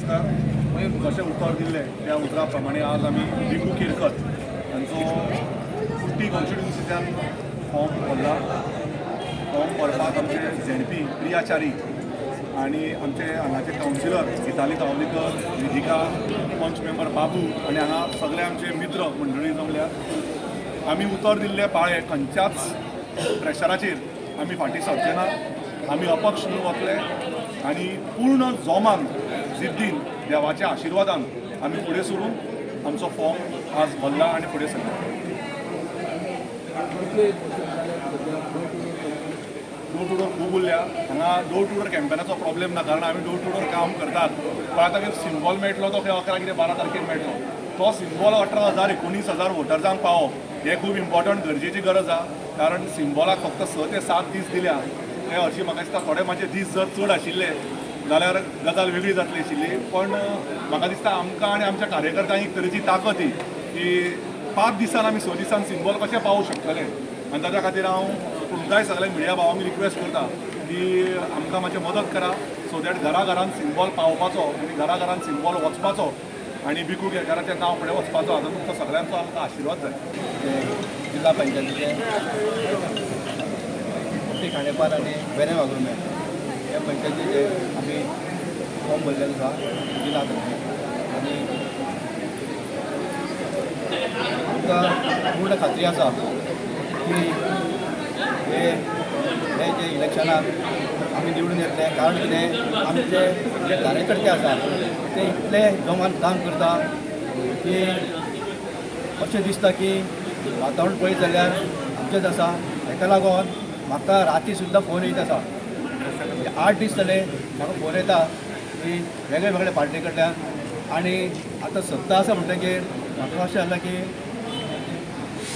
नमस्कार. जशें उतर दिल्लें त्या उतरा प्रमाणे आज आमी भिकू केरकर हांचो कुट्टी कॉन्स्टिट्युन्सीच्यान फॉर्म भरला. फॉर्म भरपाक आमचे झेडपी प्रिया च्यारी आनी आमचे हांगाचे कावन्सिलर गिताली तावलीकर, रिधिका, पंच मेंबर बाबू आनी हांगा सगळे आमचे मित्र मंडळी जमल्या. आमी उतर दिल्ले पाळे खंयच्याच प्रेशराचेर आमी फाटीं सरचे ना. आमी अपक्ष म्हणून वतले आनी पूर्ण जोमान, जिद्दीन, देवाच्या आशिर्वादान आमी फुडें सरून आमचो फॉर्म आज भरला आनी फुडें सरला. डोर टू डोर खूब उरल्या हांगा. डोर टू डोर कॅम्पेनाचो प्रॉब्लेम ना, कारण आमी डोर टू डोर काम करतात. पण आतां कितें सिम्बॉल मेळटलो तो खंय 11 कितें 12 तारखेर मेळटलो. तो सिम्बॉल 18,000 19,000 वोटर्सांक पावप हें खूब इम्पॉर्टंट, गरजेची गरज आहा, कारण सिम्बॉलाक फक्त 6 ते 7 दीस दिल्या. ते हरशीं म्हाका दिसता थोडे मातशे दीस जर चड आशिल्ले जाल्यार गजाल वेगळी जातली आशिल्ली. पण म्हाका दिसता आमकां आनी आमच्या कार्यकर्त्यांक एक तरेची ताकद ही की 5 दिसान आमी 6 दिसान सिम्बॉल कशें पावोवंक शकतले. आनी ताच्या खातीर हांव तुमकांय सगळ्या मिडिया भावांक रिक्वेस्ट करता की आमकां मातशें मदत करा, सो that घरा घरान सिम्बॉल पावपाचो आनी घरा घरान सिम्बॉल वचपाचो आनी भिकू केरकाराचें नांव फुडें वचपाचो. हाजो तुमचो सगळ्यांचो आमकां आशिर्वाद जाय. जिल्हा पंचायतीचे कुट्टी, खांडेपार आनी वेरें वाघुर्मे ह्या पंचायतीचे आमी फॉर्म भरलेलो आसा जिल्हा तर्फे. आनी आमकां पूर्ण खात्री आसा की हे हे जे इलेक्शनाक आमी निवडून येतले, कारण कितें, आमचे जे कार्यकर्ते आसा ते इतले जोमान काम करता की अशें दिसता की वातावरण पळयत जाल्यार आमचेंच आसा. हेका लागून म्हाका राती सुद्दां फोन येयत आसा. म्हणजे 8 दीस जाले म्हाका फोन येता की वेगळे वेगळे पार्टी कडल्यान. आनी आतां सत्ता आसा म्हणटगीर म्हाका अशें जालां की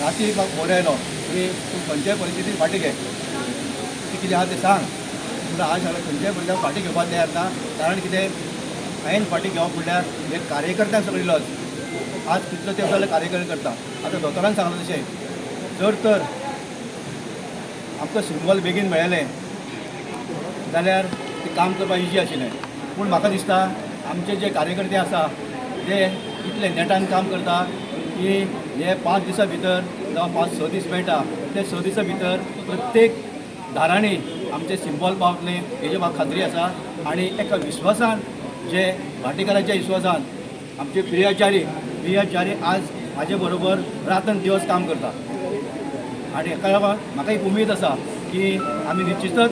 राती म्हाका फोन आयलो की तूं खंयच्याय परिस्थितीत फाटीं घे, ती कितें आहा तें सांग म्हणून. हांवें सांगलें, खंयच्याय परिस्थितीत फाटीं घेवपाक तयार ना, कारण कितें, हांवें फाटीं घेवप म्हणल्यार हे कार्यकर्त्यांक सगळी लज. आज कितलो तेंप जाले कार्यकर्ते करता. आतां दोतोरान सांगलां तशें जर तर आमकां सिंबॉल बेगीन मेळ्ळें जाल्यार तें काम करपाक इजी आशिल्लें. पूण म्हाका दिसता आमचे जे कार्यकर्ते आसा ते इतले नेटान काम करता की हे 5 दिसां भितर जावं 5-6 दीस मेळटा ते 6 दिसां भितर प्रत्येक दारांनी आमचे सिंबॉल पावतले हेजी म्हाका खात्री आसा. आनी एका विश्वासान, जे भाटीकाराच्या विश्वासान आमचे प्रियाचारी, प्रियाचारी आज म्हाजे बरोबर रातन दिवस काम करता. आनी हेका लागून म्हाका एक उमेद आसा की आमी निश्चितच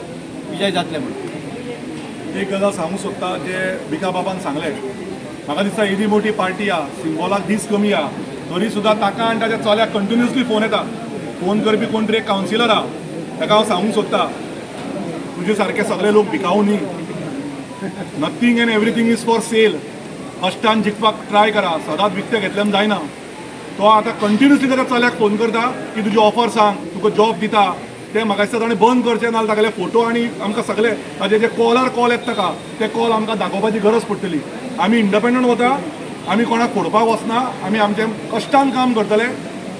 विजय जातले म्हणून. एक गजाल सांगूंक सोदता, जे भिका बाबान सांगलें, म्हाका दिसता येदी मोठी पार्टी आहा, सिम्बॉलाक दीस कमी आहा, तरी सुद्दां ताका आनी ताच्या चल्याक कंटिन्युअसली फोन येता. फोन करपी कोण तरी एक कावन्सिलर आहा, ताका हांव सांगूंक सोदता, तुजे सारके सगळे लोक भिकाऊ न्ही. Nothing and everything is for sale. कश्टान जिखपाक ट्राय करा, सदांच विकतें घेतल्यान जायना. तो आतां कंटिन्युअसली ताच्या चल्याक फोन करता की तुजी ऑफर सांग, तुका जॉब दिता. ते म्हाका दिसता ताणें बंद करचें, नाजाल्यार तागेले फोटो आनी आमकां सगळे ताजे जे कॉलार कॉल येता ताका ते कॉल आमकां दाखोवपाची गरज पडटली. आमी इंडिपेंडंट वता, आमी कोणाक फोडपाक वचना. आमी आमचें कश्टान काम करतले.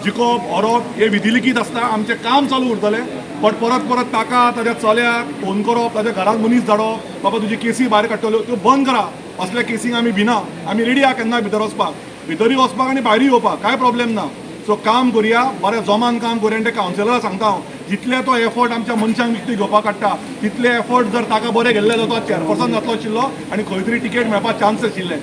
जिखप हरोप हे विधिलिखीत आसता. आमचें काम चालू उरतलें, बट परत परत ताका, ताच्या चल्याक फोन करप, ताच्या घरात मनीस धाडप, बाबा तुजी केसी भायर काडटल्यो, त्यो बंद करा. असल्या केसींक आमी भिना. आमी रेडी आहा केन्ना भितर वचपाक, भितरूय वचपाक आनी भायरूय येवपाक, कांय प्रॉब्लेम ना. सो काम करुया, बरें जोमान काम करुया. आनी ते कावन्सिलराक सांगता हांव, जितले तो एफर्ट आमच्या मनशांक विकती घेवपाक काडटा, तितले एफर्ट जर ताका बरे गेल्ले जाल्यार तो चेअरपर्सन जातलो आशिल्लो आनी खंय तरी टिकेट मेळपाक चान्स आशिल्ले.